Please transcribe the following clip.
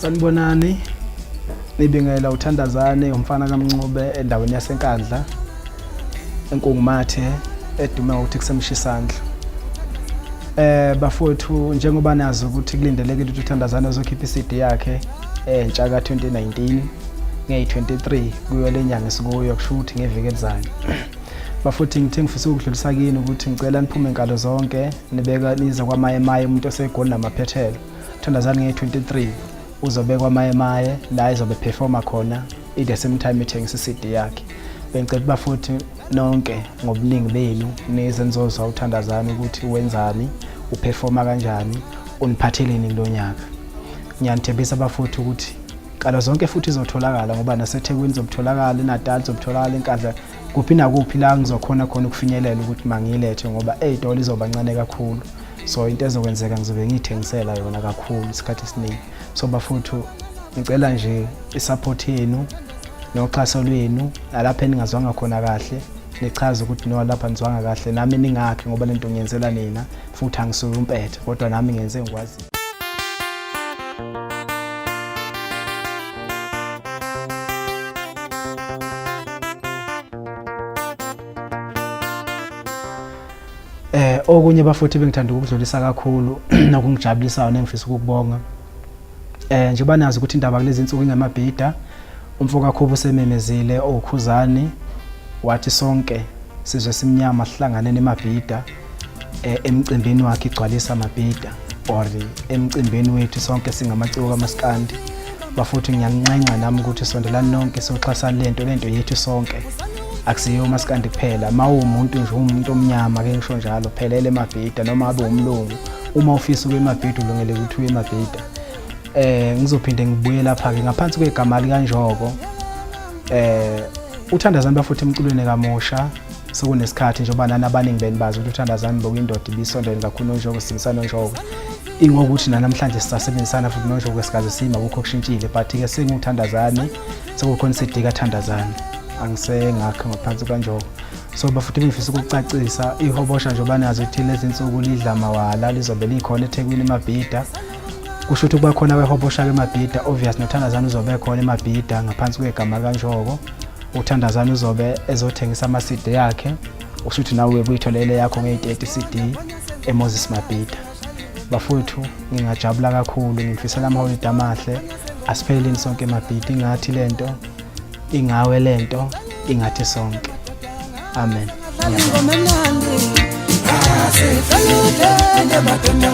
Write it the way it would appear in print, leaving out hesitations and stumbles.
Sanibonani. Nibingela uthandazane umfana kaMncube endaweni yaseNkandla eNkungumathe edume ngokuthi kusemshisandlu. Bafowethu, njengoba nazi ukuthi kulindelekile ukuthi uthandazane uzokhipha iCD yakhe entsha ka-2019 ngeyi-23 kuyo le nyanga esikuyo, kusho ukuthi ngeviki elizayo. Bafuthi, ngithe ngifisa ukudlulisa kini ukuthi ngicela niphume nkalo zonke, nibeka nize kwaMaye-maye, umuntu oseGoli namaphethelo. Thandazani ngeyi-23 uzobekwa Maye-maye la ezobe performa khona, i the same time ethengisa i-CD yakhe. Bengicela ukuba futhi nonke ngobuningi benu nize nizozwa uthandazani ukuthi wenzani, uperforma kanjani, uniphatheleni kulo nyaka. Ngiyanithembisa bafuthi ukuthi nkalo zonke futhi izotholakala, ngoba naseThekwini izobutholakala, eNatal izobutholakala, eNkandla, kuphi nakuphi la ngizokhona khona ukufinyelela ukuthi mangiyilethe, ngoba ey'tolo izoba ncane kakhulu. So into ezokwenzeka, ngizobe ngiyithengisela yona kakhulu isikhathi esiningi. So bafuthu, ngicela nje isupport yenu noxhaso lwenu, nalapho eningazwanga khona kahle nichaze ukuthi no, lapha nizwanga kahle, nami ningakhe, ngoba lento ngiyenzela nina futhi angisuke umpethe, kodwa nami ngenze ngikwazi. Okunye bafuthi bengithanda ukudlulisa kakhulu nokungijabulisayo nengifisa ukukubonga, njengoba nazi ukuthi indaba kulezi insuku ingamabhida, umfo kaKhuba usememezile okhuzani wathi sonke sizwe simnyama sihlangane nemabhida, emcimbini wakhe igcwalisa amabhida, or emcimbini wethu sonke singamaciko kamaskandi. Bafuthi, ngiyancenga nami ukuthi sondelani nonke soxhasana lento yethu sonke, akusiyo umaskandi kuphela. Ma uwumuntu nje, uwumuntu omnyama ke ngisho njalo, phelele emabhida, noma abe umlungu, uma ufisa ukuya emabhida ulungele ukuthi uye emabhida. Ngizophinde ngibuye lapha ke ngaphansi kwegama likaNjoko. Uthandazani bafuthi emculweni kaMosha sekunesikhathi, njengoba nani abaningi benibazi ukuthi uthandazani bekuyindoda ibisondele kakhulu noNjoko, sibenzisana noNjoko, ingokuthi nanamhlanje sisasebenzisana futhi noNjoko, sikaze sima kukho kushintshile, but-ke senguthandazani, sekukhona iCD kaThandazani, angisengakho ngaphansi kaNjoko. So bafuthi, bengifisa ukucacisa ihobosha, njengoba nazi ukuthi lezi nsuku lidla mawala, lizobe likhona eThekwini eMabhida. Kusho ukuthi kuba khona kwehobosha-ke eMabhida, obvious noThandazani uzobe khona eMabhida ngaphansi kwegama kaNjoko. Uthandazani uzobe ezothengisa ama-CD yakhe, usho ukuthi nawe uyitholele yakho ngeyi-30 CD eMoses Mabhida. Bafowethu, ngingajabula kakhulu, ngifisela amaholide amahle. Asipheleleni sonke eMabhida, ingathi lento ingawe, lento ingathi sonke. Amen. Ngiyabonga.